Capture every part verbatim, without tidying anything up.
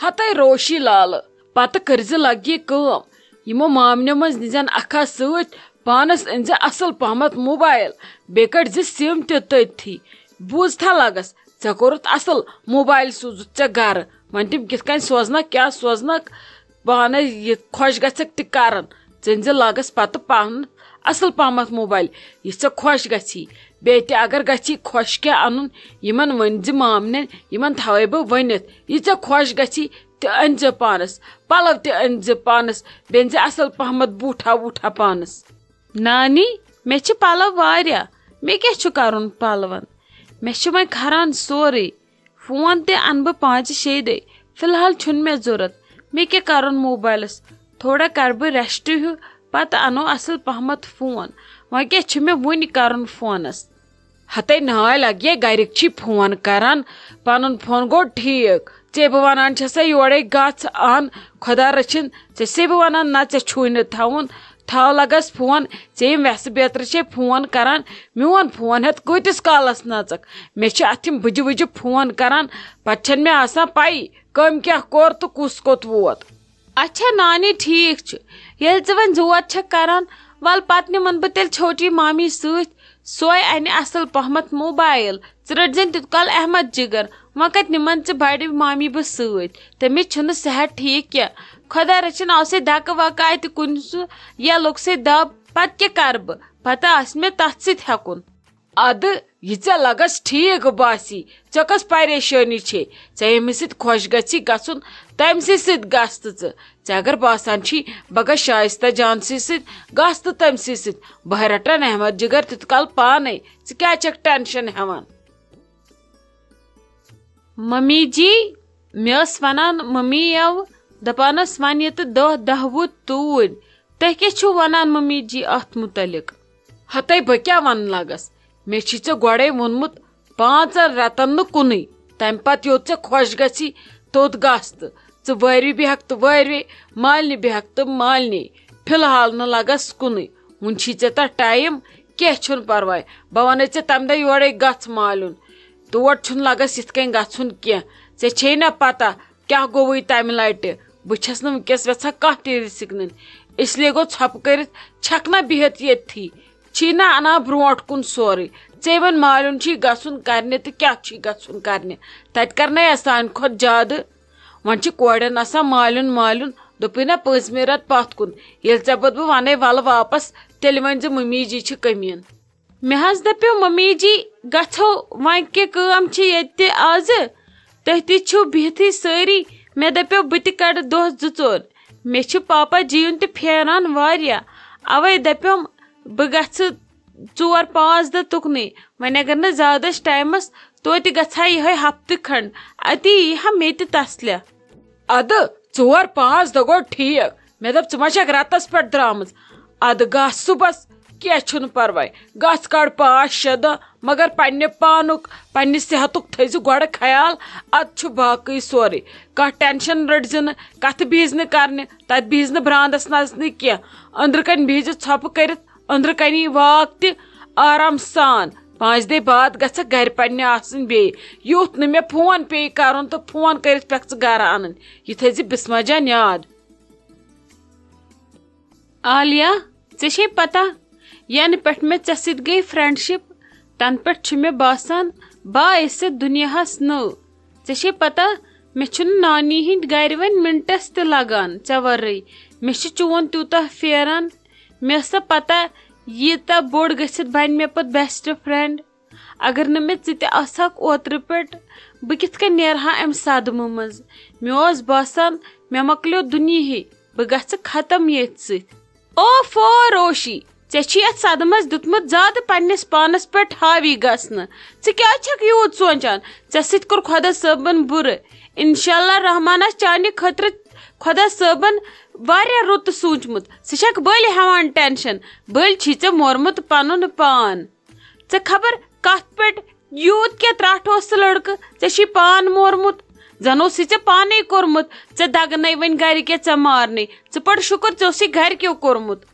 ہتے روشی لالہٕ، پتہٕ کٔرزِ لگہِ کٲم، یِمو مامنیو منٛز نِزٮ۪ن اکھا سۭتۍ، پانس أنزِ اصل پہمتھ موبایل، بیٚیہِ کڑزِ سِم تہِ تٔتھی۔ بوٗزتھا لگس، ژےٚ کوٚرُتھ اصل، موبایل سوٗزُتھ ژےٚ گرٕ، وۄنۍ تِم کِتھ کٔنۍ سوزنکھ، کیٛاہ سوزنکھ، پانے یہِ خۄش گژھکھ تہِ کرن۔ ژٕ أنزِ لگس پتہٕ پہمتھ، اصل پہمتھ موبایل، یہِ ژےٚ خۄش گژھی۔ بیٚیہِ تہِ اگر گژھی خۄش کینٛہہ انُن، یِمن ؤنزِ مامنٮ۪ن، یِمن تھاوے بہٕ ؤنِتھ، یہِ ژےٚ خۄش گژھی تہِ أنزِ پانس، پلو تہِ أنزِ پانس، بیٚیہِ أنزِ اصل پہمتھ بوٗٹھا ووٗٹھا پانس۔ نانی، مےٚ چھِ پلو واریاہ، مےٚ کیٛاہ چھُ کرُن پلون؟ مےٚ چھُ وۄنۍ کھران سورُے۔ فون تہِ انہٕ بہٕ پانٛژِ شیٚیہِ دۄہہِ، فی الحال چھُنہٕ مےٚ ضوٚرتھ۔ مےٚ کیٛاہ کرُن موبایلس؟ تھوڑا کرٕ بہٕ ریسٹ ہیوٗ، پتہٕ انو اصل پہمتھ فون۔ وۄنۍ کیٛاہ چھُ مےٚ وُنہِ کرُن فونس؟ ہتے ناے لگیے، گرِکۍ چھی فون کران، پنُن فون گوٚو ٹھیٖک۔ ژے بہٕ ونان چھسے یورے گژھ ان، خۄدا رٔچھِن، ژےٚ چھسے بہٕ ونان نہ، ژےٚ چھُے نہٕ تھاوُن، تھاو لگس فون، ژےٚ یِم ویسہٕ بیترِ چھے فون کران، میون فون ہٮ۪تھ کۭتِس کالس نژکھ؟ مےٚ چھِ اتھ یِم بٕجہِ وٕجہِ فون کران، پتہٕ چھنہٕ مےٚ آسان پَیی کٔمۍ کیٛاہ کوٚر تہٕ کُس کوٚت ووت۔ اچھا نانی، ٹھیٖک چھُ، ییٚلہِ ژٕ وۄنۍ زور چھکھ کران، ول پتہٕ نِمن بہٕ تیٚلہِ چھوٹی مامی سۭتۍ، سۄے انہِ اصل پہمتھ موبایل۔ ژٕ رٔٹزٮ۪ن تیوٗت کال احمد جگر، وۄنۍ کتہِ نِمن ژٕ بڑِ مامی بہٕ سۭتۍ؟ تٔمِس چھُنہٕ صحت ٹھیٖک کینٛہہ، خۄدا رٔچھِن آو سے دکہٕ وکہٕ اتہِ کُنہِ سُہ یا لوٚگ سے دب، پتہٕ کیٛاہ کرٕ بہٕ؟ پتہٕ آسہِ مےٚ تتھ سۭتۍ ہٮ۪کُن۔ ادٕ یہِ ژےٚ لگس ٹھیٖک باسی، ژےٚ کۄس پریشٲنی چھے؟ ژےٚ ییٚمِس سۭتۍ خۄش گژھی گژھُن، تٔمۍ سٕے سۭتۍ گژھ تہٕ ژٕ۔ ژےٚ اگر باسان چھی بہٕ گژھٕ شایستہ جان سٕے سۭتۍ، گژھ تہٕ تٔمۍ سٕے سۭتۍ۔ بہٕ رٹن احمد جگر تیُت کال پانے، ژٕ کیٛازِ چھکھ ٹینشن ہٮ۪وان؟ ممی جی، مےٚ ٲس ونان ممی یو، دپان ٲس وۄنۍ یہِ تہٕ دہ دہ وُہ توٗرۍ۔ تُہۍ کیٛاہ چھِو ونان ممی جی اتھ متعلق؟ ہتے بہٕ کیٛاہ ونہٕ لگس، مےٚ چھی ژےٚ گۄڈے ووٚنمُت، پانٛژن رٮ۪تن نہٕ کُنُے، تمہِ پتہٕ یوٚت ژےٚ خۄش گژھی توٚت گژھ تہٕ ژٕ وٲروِ بیٚہکھ تہٕ وٲروے، مالنہِ بیٚہکھ تہٕ مالنی، فی الحال نہٕ لگس کُنُے۔ وُنہِ چھی ژےٚ تتھ ٹایم، کینٛہہ چھُنہٕ پرواے، بہٕ ونَے ژےٚ تمہِ دۄہ یورے گژھ مالیُن، تور چھُنہٕ لگس یِتھ کٔنۍ گژھُن کینٛہہ۔ ژےٚ چھے نا پتہ کیٛاہ گوٚوُے تمہِ لٹہِ؟ بہٕ چھس نہٕ وٕنکیٚس یژھان کانٛہہ تہِ رِسک نِنۍ، اس لیے گوٚو ژھۄپہٕ کٔرِتھ چھکھ نہ بِہِتھ ییٚتھی، چھی نہ انان برونٛٹھ کُن سورُے۔ ژے وۄنۍ مالیُن چھی گژھُن کرنہِ تہٕ کیٛاہ چھی گژھُن کرنہِ؟ تتہِ کرنے اسہِ سانہِ کھۄتہٕ زیادٕ۔ وۄنۍ چھِ کورٮ۪ن آسان مالیُن مالیُن، دوٚپُے نہ پٲنٛژمہِ رٮ۪تہٕ پتھ کُن، ییٚلہِ ژےٚ پتہٕ بہٕ ونَے ولہٕ واپس، تیٚلہِ ؤنۍ زِ ممی جی چھِ کٔمیٖن۔ مےٚ حظ دَپیو ممی جی، گژھو وۄنۍ کہِ کٲم چھِ ییٚتہِ تہِ آزٕ، تُہۍ تہِ چھِو بِہتھٕے سٲری۔ مےٚ دَپیو بہٕ تہِ کَڑٕ دۄہ زٕ ژور۔ مےٚ چھُ پاپا جی یُن تہِ پھیران واریاہ، اَوَے دَپیوم بہٕ گژھٕ ژور پانٛژھ دۄہ تُکنُے۔ وۄنۍ اگر نہٕ زیادَس ٹایمَس، توتہِ گژھٕ ہا یِہوٚے ہفتہٕ کھنٛڈ، اَتی یی ہا مےٚ تہِ تسلہ۔ ادٕ ژور پانٛژھ دۄہ گوٚو ٹھیٖک۔ مےٚ دوٚپ، "ژٕ ما چھَکھ رَتَس پٮ۪ٹھ درٛامٕژ؟" ادٕ گژھ صُبحَس، کینٛہہ چھُنہٕ پَرواے۔ گژھ کَڑ پانٛژھ شےٚ دۄہ، مگر پنٛنہِ پانُک، پنٛنہِ صحتُک تھٲیزِ گۄڈٕ خیال۔ اَدٕ چھُ باقٕے سورُے۔ کانٛہہ ٹٮ۪نشَن رٔٹزِ نہٕ، کَتھٕ بِہِزِ نہٕ کَرنہِ، تَتہِ بِہِزِ نہٕ برٛانٛدَس نَزنٕے کینٛہہ۔ أنٛدرٕ کَنۍ بِہِزِ ژھۄپہٕ کٔرِتھ، أنٛدرٕ کَنی واک تہِ آرام سان۔ پانٛژِ دۄہہِ بعد گژھکھ گرِ پننہِ آسٕنۍ بیٚیہِ۔ یُتھ نہٕ مےٚ فون پیٚیہِ کرُن تہٕ فون کٔرِتھ پیٚکھ ژٕ گرٕ انٕنۍ۔ یہِ تھٲیزِ بسمہ جان یاد۔ عالیہ، ژےٚ چھے پتہ، ینہٕ پٮ۪ٹھ مےٚ ژےٚ سۭتۍ گٔے فرینڈشپ، تنہٕ پٮ۪ٹھ چھُ مےٚ باسان بہٕ آیس یتھ دُنیاہس نٔو۔ ژےٚ چھے پتہ، مےٚ چھُنہٕ نانی ہٕنٛدۍ گرِ وۄنۍ منٹس تہِ لگان ژےٚ ورٲے۔ مےٚ چھُ چون تیوٗتاہ پھیران۔ مےٚ ٲس نہٕ پتہ ییٖژاہ بوٚڑ گٔژھِتھ بنہِ مےٚ پتہٕ بیسٹ فرینڈ۔ اگر نہٕ مےٚ ژٕ تہِ آسہٕ ہاکھ اوترٕ پٮ۪ٹھ، بہٕ کِتھ کٔنۍ نیرٕ ہا امہِ صدمہٕ منٛز؟ مےٚ اوس باسان مےٚ مۄکلیو دُنیاہٕے، بہٕ گژھٕ ختم ییٚتھۍ سۭتۍ۔ اوفو روشی، ژےٚ چھُے اتھ صدمس دیُتمُت زیادٕ پننِس پانس پٮ۪ٹھ حاوی گژھنہٕ۔ ژٕ کیازِ چھکھ یوٗت سونچان؟ ژےٚ سۭتۍ کوٚر خۄدا صٲبن بُرٕ۔ انشاءاللہ رحمان آسہِ چانہِ خٲطرٕ خۄدا صٲبن واریاہ رُت سوٗنچمُت۔ ژٕ چھکھ بٔلۍ ہٮ۪وان ٹینشن، بٔلۍ چھی ژےٚ مورمُت پنُن پان۔ ژےٚ خبر کتھ پٮ۪ٹھ یوٗت کیٛاہ ترٛٹھ اوس سُہ لڑکہٕ؟ ژےٚ چھُے پان مورمُت، زن اوسُے ژےٚ پانے کوٚرمُت۔ ژےٚ دگنے وۄنۍ گرِ کیٛاہ، ژےٚ مارنے۔ ژٕ پڑ شُکر، ژےٚ اوسُے گرِکیو کوٚرمُت۔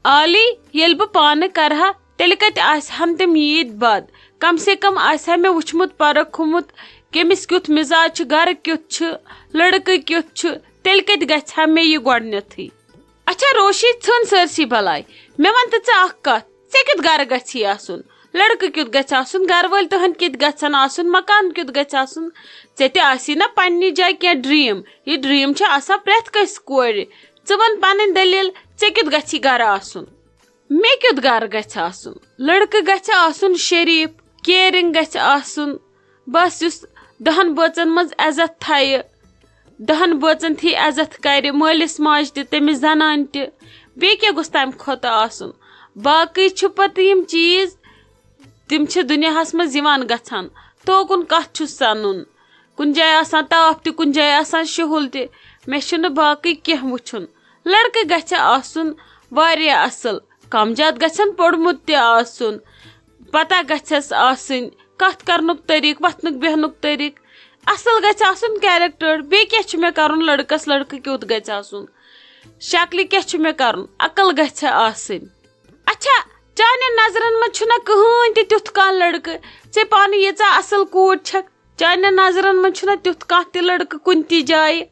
عالی، ییٚلہِ بہٕ پانہٕ کرٕ ہا، تیٚلہِ کتہِ آسہِ ہن تِم ییٖتۍ بد؟ کم سے کم آسہِ ہا مےٚ وٕچھمُت، پرکھمُت، کٔمِس کیُتھ مزاج چھُ، گرٕ کیُتھ چھُ، لڑکہٕ کیُتھ چھُ، تیٚلہِ کتہِ گژھِ ہا مےٚ یہِ گۄڈنیتھٕے؟ اچھا روشی، ژھٕن سٲرسٕے بلاے، مےٚ ون تہٕ ژٕ اکھ کتھ، ژےٚ کیُتھ گرٕ گژھی آسُن؟ لڑکہٕ کیُتھ گژھِ آسُن؟ گرٕ وٲلۍ تُہنٛدۍ کِتھ گژھن آسُن؟ مکان کیُتھ گژھِ آسُن؟ ژےٚ تہِ آسی نا پننہِ جایہِ کینٛہہ ڈریم۔ یہِ ڈریم چھِ آسان پرٛٮ۪تھ کٲنٛسہِ کورِ۔ ژٕ ون پنٕنۍ دٔلیٖل، ژےٚ کیُتھ گژھی گرٕ آسُن؟ مےٚ کیُتھ گرٕ گژھِ آسُن؟ لڑکہٕ گژھِ آسُن شریٖف، کیرنگ گژھِ آسُن، بس یُس دہن بٲژن منٛز عزت تھایہِ، دہن بٲژن تھی عزت کرِ، مٲلِس ماجہِ تہِ، تٔمِس زنانہِ تہِ۔ بیٚیہِ کیٛاہ گوٚژھ تمہِ کھۄتہٕ آسُن؟ باقٕے چھِ پتہٕ یِم چیٖز، تِم چھِ دُنیاہس منٛز یِوان گژھان۔ توکُن کتھ چھُ سنُن؟ کُنہِ جایہِ آسان تاپھ تہِ، کُنہِ جایہِ آسان شُہُل تہِ۔ مےٚ چھُنہٕ باقٕے کینٛہہ وٕچھُن۔ لڑکہٕ گژھِ آسُن واریاہ اصل، کم زیادٕ گژھن پوٚرمُت تہِ آسُن، پتہ گژھٮ۪س آسٕنۍ، کتھ کرنُک طریٖقہٕ، وۄتھنُک بیٚہنُک طریٖقہٕ۔ اصل گژھِ آسُن character۔ بیٚیہِ کیٛاہ چھُ مےٚ کرُن لڑکس؟ لڑکہٕ کیُتھ گژھِ آسُن؟ شکلہِ کیٛاہ چھُ مےٚ کرُن؟ عقل گژھِ آسٕنۍ۔ اچھا، چانٮ۪ن نظرن منٛز چھُنہ کٕہٕنۍ تہِ تیُتھ کانٛہہ لڑکہٕ؟ ژےٚ پانہٕ ییٖژاہ اصل کوٗر چھکھ، چانٮ۪ن نظرن منٛز چھُنہ تیُتھ کانٛہہ تہِ لڑکہٕ کُنہِ تہِ جایہِ؟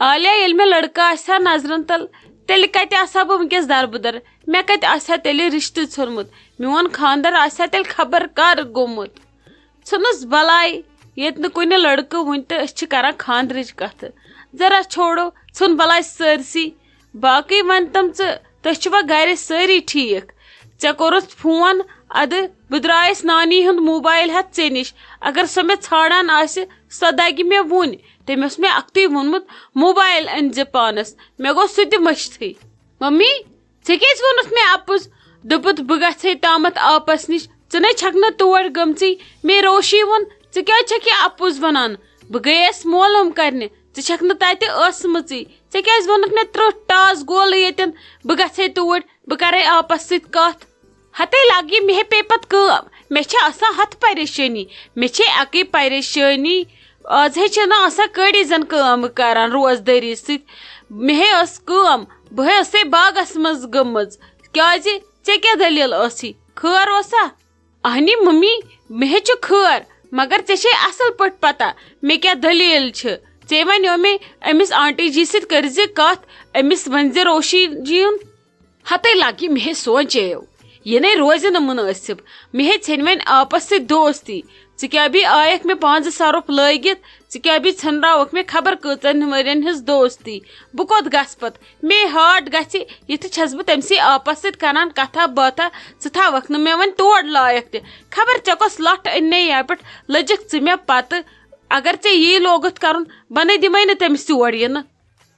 عالیہ، ییٚلہِ مےٚ لڑکہٕ آسہِ ہا نظرن تل، تیٚلہِ کتہِ آسہٕ ہا بہٕ وٕنکیٚس دربٕدر؟ مےٚ کتہِ آسہِ ہا تیٚلہِ رشتہٕ ژھیوٚنمُت؟ میون خاندر آسہِ ہا تیٚلہِ خبر کر گوٚمُت۔ ژھٕنُس بلاے، ییٚتہِ نہٕ کُنہِ لڑکہٕ وُنہِ تہٕ أسۍ چھِ کران خاندرٕچ کتھٕ۔ ذرا چھوڑو، ژھٕن بلاے سٲرسٕے۔ باقٕے ونتم ژٕ، تُہۍ چھِوا گرِ سٲری ٹھیٖک؟ ژےٚ کوٚرُتھ فون، ادٕ بہٕ درٛایس نانی ہُنٛد موبایل ہٮ۪تھ ژےٚ نِش۔ اگر سۄ مےٚ ژھانڈان آسہِ، سۄ دگہِ مےٚ وُنۍ۔ تٔمۍ اوس مےٚ اکھتُے ووٚنمُت، موبایل أنۍ زِ پانس۔ مےٚ گوٚو سُہ تہِ مٔشتھٕے۔ ممی، ژےٚ کیٛازِ ووٚنُتھ مےٚ اپُز؟ دوٚپُتھ، بہٕ گژھے تامتھ آپس نِش، ژٕ نے چھکھ نہٕ تور گٔمژٕے۔ مے روشی ووٚن، ژٕ کیٛازِ چھکھ یہِ اپُز ونان؟ بہٕ گٔیس معلوم کرنہِ، ژٕ چھکھ نہٕ تتہِ ٲسمٕژٕے۔ ژےٚ کیٛازِ ووٚنُتھ مےٚ ترٕٛہ ٹاس گولہٕ ییٚتٮ۪ن، بہٕ گژھے توٗرۍ، بہٕ کرے آپس سۭتۍ کتھ؟ ہتے لگہِ مےٚ ہے پیٚیہِ پتہٕ کٲم، مےٚ چھِ آسان ہتھ پریشٲنی، مےٚ چھے اکٕے پریشٲنی، از ہے چھِ نہٕ آسان کٲڑی زن کٲم کران روزدٲری سۭتۍ۔ مےٚ ہے ٲس کٲم، بہٕ ہے ٲسے باغس منٛز گٔمٕژ۔ کیازِ؟ ژےٚ کیٛاہ دٔلیٖل ٲسٕے؟ خٲر اوسا؟ اہنی ممی، مےٚ ہے چھُ خٲر، مگر ژےٚ چھے اصل پٲٹھۍ پتہ مےٚ کیٛاہ دٔلیٖل چھِ۔ ژےٚ ونیو مےٚ أمِس آنٹی جی سۭتۍ کٔرزِ کتھ، أمِس ؤنزِ روشی جی یُن۔ ہتے لگہِ مےٚ ہے سونچیو، یہِ نے روزِ نہٕ مُنٲسِب۔ مےٚ ہے ژھیٚنۍ وۄنۍ آپس سۭتۍ دوستی۔ ژٕ کیٛاہ بیٚیہِ آیکھ مےٚ پانزٕ سرُپھ لٲگِتھ؟ ژٕ کیٛاہ بیٚیہِ ژھٮ۪نراوکھ مےٚ خبر کۭژن ؤرین ہٕنٛز دوستی؟ بہٕ کوٚت گژھٕ پتہٕ؟ مے ہارٹ گژھِ، یِتھٕ چھَس بہٕ تٔمۍ سٕے آپس سۭتۍ کران کتھا باتھا۔ ژٕ تھاوکھ نہٕ مےٚ وۄنۍ تور لایق تہِ۔ خبر ژےٚ کۄس لٹھ أنۍ نے یپٲٹھۍ لٔجِکھ ژٕ مےٚ پتہٕ۔ اگر ژےٚ یی لوگُتھ کرُن، بہٕ نے دِمے نہٕ تٔمِس یور یِنہٕ۔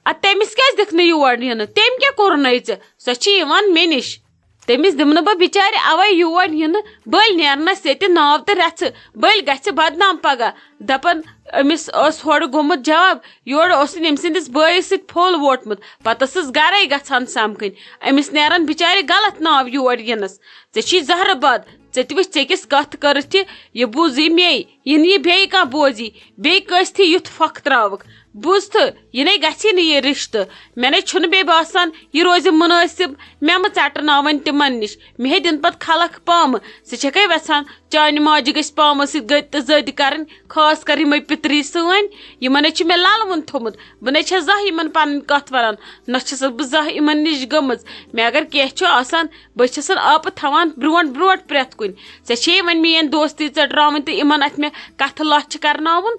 ادٕ تٔمِس کیٛازِ دِکھ نہٕ یور یِنہٕ؟ تٔمۍ کیٛاہ کوٚرنَے ژےٚ؟ سۄ چھِ یِوان مےٚ نِش۔ تٔمِس دِمہٕ نہٕ بہٕ بِچارِ اَوَے یور یِنہٕ۔ بٔلۍ نیرنَس ییٚتہِ ناو تہٕ رَژھٕ۔ بٔلۍ گژھِ بدنام پگاہ۔ دَپَن، أمِس ٲس ہورٕ گوٚمُت جواب، یورٕ اوسُن أمۍ سٕنٛدِس بٲیِس سۭتۍ پھوٚل ووٹمُت۔ پَتہٕ ٲسٕس گَرَے گژھان سَمکھٕنۍ۔ أمِس نیران بِچارِ غلط ناو یور یِنَس۔ ژےٚ چھی زہرٕ باد۔ ژےٚ تہِ وٕچھ، ژےٚ کِژھ کَتھ کٔرٕتھ یہِ، یہِ بوٗزٕے مے، یہِ نہٕ یہِ بیٚیہِ کانٛہہ بوزی، بیٚیہِ کٲنٛسہِ تھی یُتھ پھۄکھ ترٛاوُکھ۔ بوٗزتھٕ، یہِ نے گژھی نہٕ یہِ رِشتہٕ۔ مےٚ نے چھُنہٕ بیٚیہِ باسان یہِ روزِ مُنٲسِب۔ مےٚ مہٕ ژَٹناوَن تِمَن نِش، مےٚ ہے دِن پَتہٕ خلق پامہٕ۔ ژٕ چھَکھَے وٮ۪ژھان چانہِ ماجہِ گٔژھۍ پامہٕ سۭتۍ گٔدۍ تہٕ زٔدۍ کَرٕنۍ، خاص کر یِمَے پِتری سٲنۍ۔ یِمَن ہے چھِ مےٚ لَلہٕ وُن تھوٚمُت۔ بہٕ نے چھَس زانٛہہ یِمَن پَنٕنۍ کَتھ وَنان، نہ چھَسَکھ بہٕ زانٛہہ یِمَن نِش گٔمٕژ۔ مےٚ اگر کینٛہہ چھُ آسان، بہٕ چھَسَن آپہٕ تھاوان برونٛٹھ برونٛٹھ پرٛٮ۪تھ کُنہِ۔ ژےٚ چھے وۄنۍ میٛٲنۍ دوستی ژٔٹراوٕنۍ تہٕ یِمَن اَتھِ مےٚ کَتھٕ لَچھ کَرناوُن۔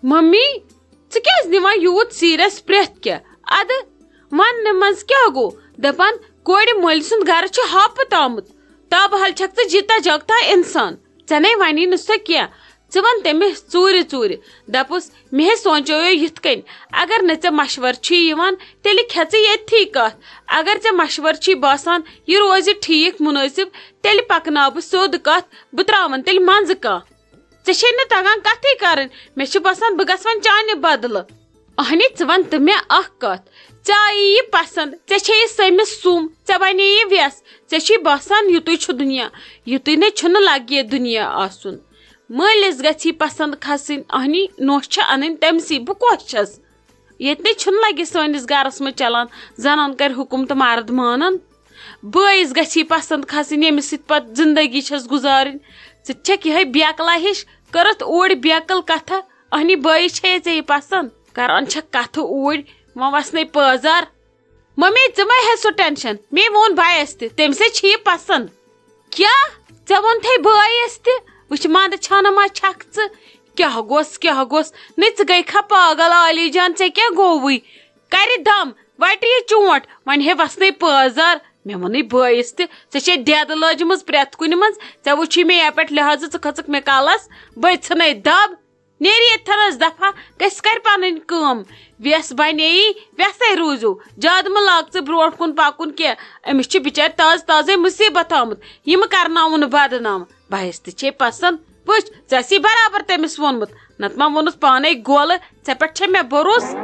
ممی، ژٕ کیٛازِ نِوان یوٗت سیٖریَس پرٛٮ۪تھ کینٛہہ؟ اَدٕ وَننہٕ منٛز کیٛاہ گوٚو؟ دَپان، کورِ مٲلۍ سُنٛد گَرٕ چھُ ہاپُت آمُت۔ تابہٕ حال چھَکھ ژٕ جیٖتا جاگتا اِنسان۔ ژےٚ نے وَنی نہٕ سۄ کینٛہہ۔ ژٕ وَن تٔمِس ژوٗرِ ژوٗرِ۔ دَپُس، مےٚ ہے سونٛچیو یِتھ کٔنۍ، اگر نہٕ ژےٚ مَشوَرٕ چھُے یِوان، تیٚلہِ کھےٚ ژٕ ییٚتھی کَتھ۔ اگر ژےٚ مَشوَرٕ چھُے باسان، یہِ روزِ ٹھیٖک مُنٲسِب، تیٚلہِ پَکناو بہٕ سیوٚد کَتھ، بہٕ ترٛاوَن تیٚلہِ منٛزٕ کانٛہہ۔ ژےٚ چھے نہٕ تَگان کَتھٕے کَرٕنۍ، مےٚ چھُ باسان بہٕ گژھٕ وۄنۍ چانہِ بدلہٕ۔ اہنہِ، ژٕ وَن تہٕ مےٚ اَکھ کَتھ، ژےٚ آیی یہِ پَسنٛد، ژےٚ چھے یہِ سٔمِس سُم، ژےٚ بَنے یہِ وٮ۪س، ژےٚ چھُے باسان یُتُے چھُ دُنیا، یُتُے نے چھُنہٕ لَگہِ یہِ دُنیا آسُن۔ مٲلِس گژھِ یہِ پَسنٛد کھسٕنۍ، اہنی نوٚش چھِ اَنٕنۍ تٔمسٕے، بہٕ کۄس چھَس؟ ییٚتہِ نے چھُنہٕ لَگہِ سٲنِس گَرَس منٛز چَلان، زَنان کَرِ حُکُم تہٕ مَرٕد مانَن۔ بٲیِس گژھِ یہِ پَسنٛد کھسٕنۍ، ییٚمِس سۭتۍ پَتہٕ زِندگی چھَس گُزارٕنۍ۔ ژٕ تہِ چھکھ یِہے بیکلا ہِش، کٔرٕتھ اوٗرۍ بیکل کتھا۔ اہنی بٲیِس چھے ژےٚ یہِ پسند، کران چھکھ کتھٕ اوٗرۍ، وۄنۍ وسنے پٲزار۔ ممی، ژٕ مہ ہے سُہ ٹینشن، مے ووٚن بایس تہِ، تٔمۍ سٕے چھِ یہِ پسند۔ کیٛاہ؟ ژےٚ ووٚنتھے بٲیِس تہِ؟ وٕچھ، منٛدٕ چھانہٕ ما چھکھ ژٕ؟ کیٛاہ گوٚس، کیٛاہ گوٚس؟ نٔے، ژٕ گٔے کھا پاگل عالی جان، ژےٚ کیٛاہ گوٚوُے؟ کرِ دم، وٹہِ یہِ چونٹ، وۄنۍ ہے وسنے پٲزار۔ مےٚ ووٚنُے بٲیِس تہِ، ژےٚ چھے دٮ۪دٕ لٲجمٕژ پرٛٮ۪تھ کُنہِ منٛز، ژےٚ وٕچھُے مےٚ یپٲٹھۍ لحاظہٕ، ژٕ کھٔژٕکھ مےٚ کلس، بٔے ژھٕنے دب۔ نیری ییٚتھٮ۪ن حظ دفعہ، گژھِ کرِ پنٕنۍ کٲم۔ وٮ۪س بنے یی، وٮ۪سے روٗزِو۔ زیادٕ مہٕ لاگ ژٕ برونٛٹھ کُن پکُن کینٛہہ۔ أمِس چھِ بِچارِ تازٕ تازَے مُصیٖبت آمُت۔ یہِ مہٕ کرناوُن نہٕ بدنام۔ بایَس تہِ چھے پسنٛد۔ وٕچھ، ژےٚ آسی برابر تٔمِس ووٚنمُت۔ نتہٕ ما ووٚنُس پانے گولہٕ، ژےٚ پٮ۪ٹھ چھےٚ مےٚ بھروسہٕ۔